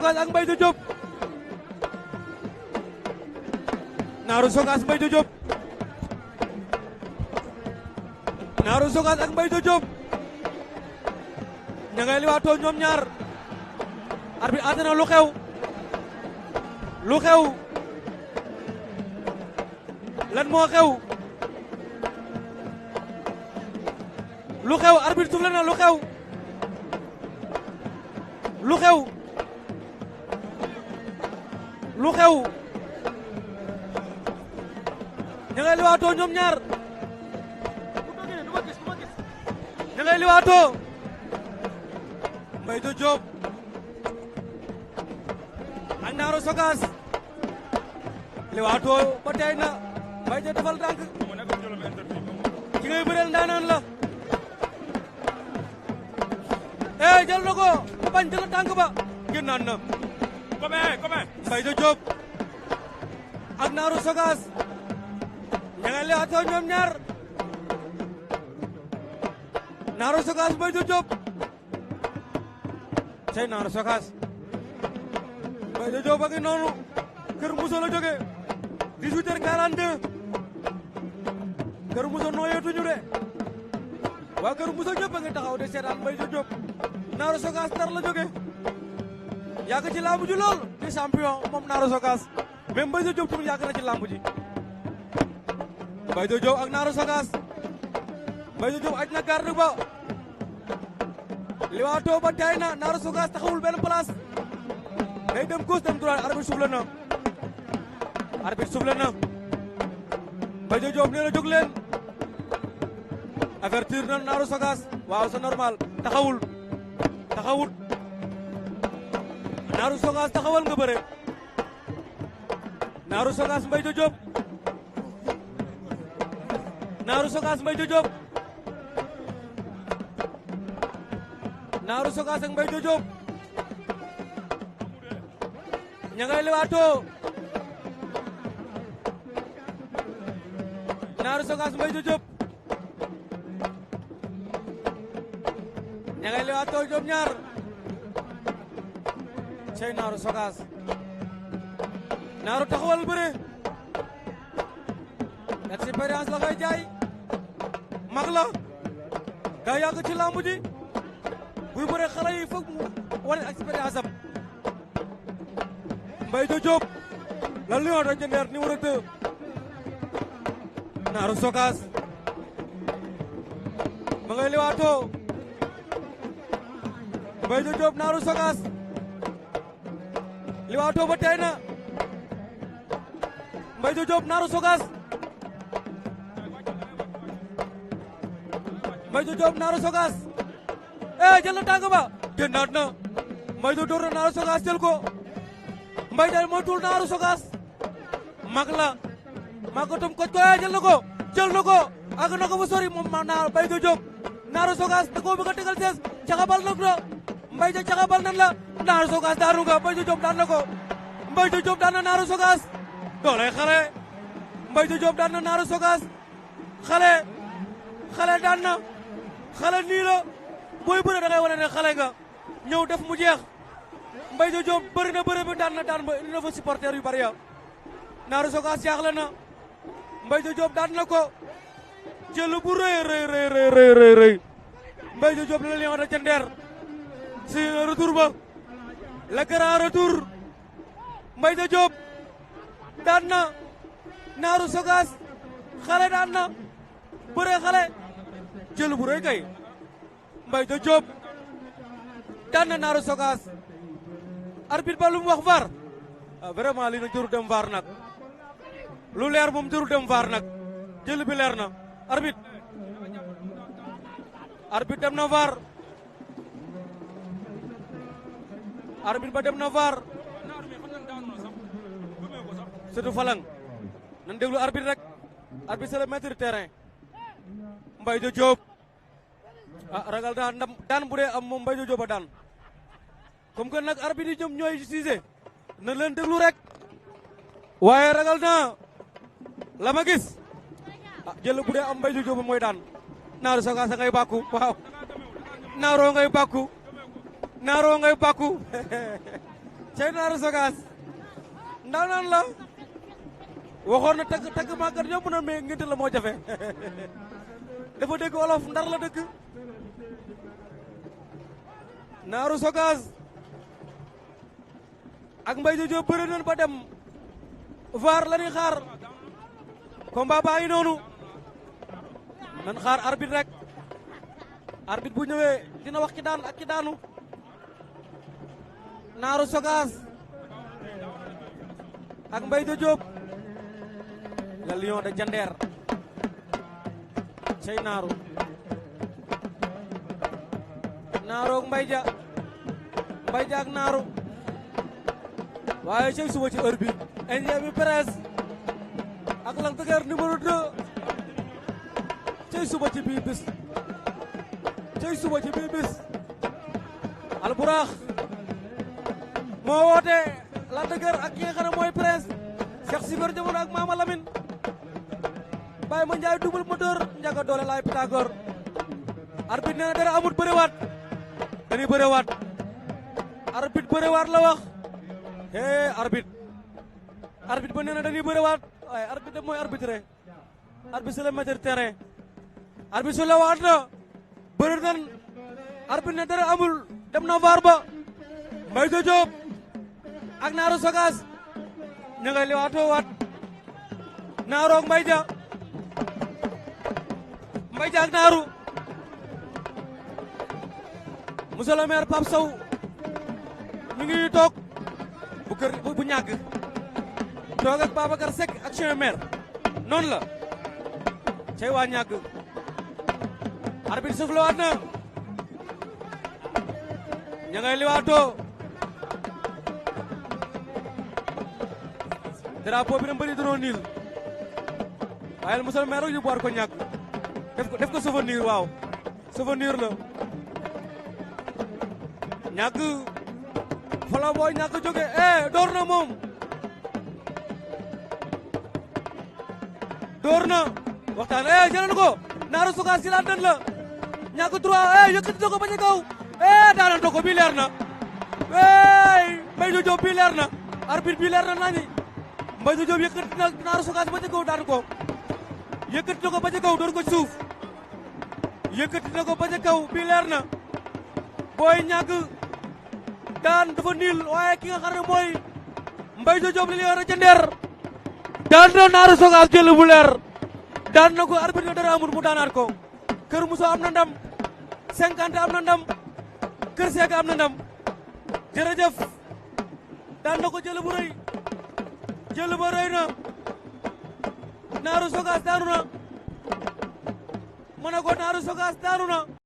ak Mbaye Diop Narou Sogas Mbaye Diop Narou Sogas ak Mbaye Diop ña ngay liwaatoo ñoom ñaar arbitre àtte na lu xew lan moo xew arbitre soufflé na lu xew ña ngay liwaatoo ñoom ñaar ña ngay liwaatoo Mbaye Diop ak Narou Sogas liwaatoo ba tey na Mbaye Diop defal ndànk ki ngay bëreel ndaanaan la jël na ko ba bañ jël tànk ba génnaan na Mbaye Diop ak Narou Sogas ña ngay liwaatoo ñoom ñaar Narou Sogas Mbaye Diop cey Narou Sogas Mbaye Diop a ngi noonu Kër Moussa la jóge 18h42 Kër Moussa nooyeetuñu de waa Kër Moussa ñëpp a ngi taxaw de seetaan Mbaye Diop Narou Sogas Ndar la jóge yàgg ci lamb ji lool di champion moom Narou Sogas mais Mbaye Diop tamit yàgg na ci lamb ji Mbaye Diop ak Narou Sogas Mbaye Diop aj na garde ba liwaatoo ba tey na Narou Sogas taxawul benn place day dem gauche dem droite arbitre soufflé na Mbaye Diop nee na jóg leen avertir na Narou Sogas waaw c'est normal taxawut Narou Sogas taxawal nga bëre Narou Sogas Mbaye Diop Narou Sogas Mbaye Diop Narou Sogas ak Mbaye Diop ña ngay lewaatoo Narou Sogas Mbaye Diop ña ngay lewaatoo ñoom ñaar cey Narou Sogas Narou taxawal bëre expérience la koy jaay mag la daa yàgg ci lamb ji buy bëre xale yi foog mu wane expérience am Mbaye Diop la lion de Diender numéro 2 Narou Sogas ma ngay liwaatoo Mbaye Diop Narou Sogas liwaatoo ba tey na Mbaye Diop Narou Sogas Mbaye Diop Narou Sogas jël na tànk ba génnaat na Mbaye Diop door na Narou Sogas jël ko Mbaye Diop moo tul Narou Sogas mag la magatum koj ko jël na ko àgg na ko ba sori moom Mbaye Diop Narou Sogas da koo bëgg a tegal sees caxabal na ko Mbaye Diop caxabal nan la Narou Sogas daanu nga Mbaye Diop daan na ko Mbaye Diop daan na Narou Sogas doolay xale Mbaye Diop daan na Narou Sogas xale daan na xale nii la booy bëre da ngay wane ne xale nga ñëw def mu jeex Mbaye Diop bëri na bëre bi daan ba indi na fa supporter yu bari ya Narou Sogas jaaxle na Mbaye Diop daan na ko jël bu rëy Mbaye Diop la lion de Diender si retour ba le grand retour Mbaye Diop daan na Narou Sogas xale daan na bëre xale jël bu rëy kay Mbaye Diop daan na Narou Sogas arbitre ba lu mu wax VAR vraiment li na jëru dem VAR nag lu leer moom jëru dem VAR nag jël bi leer na arbitre dem na VAR arbitre ba dem na VAR surtout Falang nan déglu arbitre rek arbitre c'est le maître du terrain Mbaye Diop ragal naa ndam daan bu dee am moom Mbaye Diop a daan comme que nag arbitre yi ñoom ñooy justice na leen déglu rek waaye ragal naa la ma gis jël bu dee am Mbaye Diop mooy daan Narou Sogas a ngay bàkku waaw Narou ngay bàkku cey Naaru Sogas ndaanaan la waxoon na tagg màggat yomb na mais ngénte la moo jafe dafa dégg olof Ndar la dëkk Naaru Sogas ak Mbaye Diop bëre nañ ba dem VAR la ñuy xaar combat baa ngi noonu nan xaar arbitre rek arbitre bu ñëwee dina wax ki daan ak ki daanu Naaru Sogas ak Mbaye Diop le lion de Diender cey Naaru ak Mbaye Dia ak Naaru waaye cey suba ci heure bi indien bi presse ak Lac de Guiers numéro 2 cey suba ci bii bis Alburax moo woote Lac de Guiers ak ki nga xam ne mooy presse Cheikh Super Jamono ak Mama Lamine Baye ma Ndiaye double moteur njaga doole laay Pythagore arbitre nee na dara amut bërewaat dañuy bërewaat arbitre bërewaat la wax arbitre ba nee na dañuy bërewaat waaye arbitre mooy arbitre c'est le maître terrain arbitre su la waat na bëri nan arbitre ne dara amul dem na VAR ba Mbaye Diop ak Naaru Sogas ña ngay liwaatoo waat Naaru ak Mbaye Dia ak Naaru monsieur le maire Pape Sow mi ngi toog bu kër bu ñàgg toog ak Babacar Seck ak chien maire noonu la cey waa ñàgg arbitre suuf la waat na ña ngay liwaatoo drapeau bi na mbëri danoo niil waaye monsieur le maire rek yóbbuwaat ko ñàgg def ko souvenir waaw souvenir la ñàgg fala booy ñàgg jóge door na moom door na waxtaan jëlal ko Naaru Sogas ci la dan la ñàgg droit yëkkati na ko ba ca kaw daanal na ko bii leer na Mbaye Diop bii leer na arbitre bii leer na nañi Mbaye Diop yëkkati na Naaru Sogas ba ca kaw daan ko yëkkati na ko ba ca kaw door ko ci suuf yëkkati na ko ba ca kaw bii leer na booy ñàgg daan dafa niil waaye ki nga xam ne mooy Mbaye Diop li lion de Diender daan na Naaru Sogas jël bu leer daan na ko arbitre dara amul mu daanaat ko Kër Moussa am na ndam 50 am na ndam Kër Seega am na ndam jërëjëf daan na ko jël bu rëy jël ba rëy na Naaru Sogas daanu na ma ne ko Naaru Sogas daanu na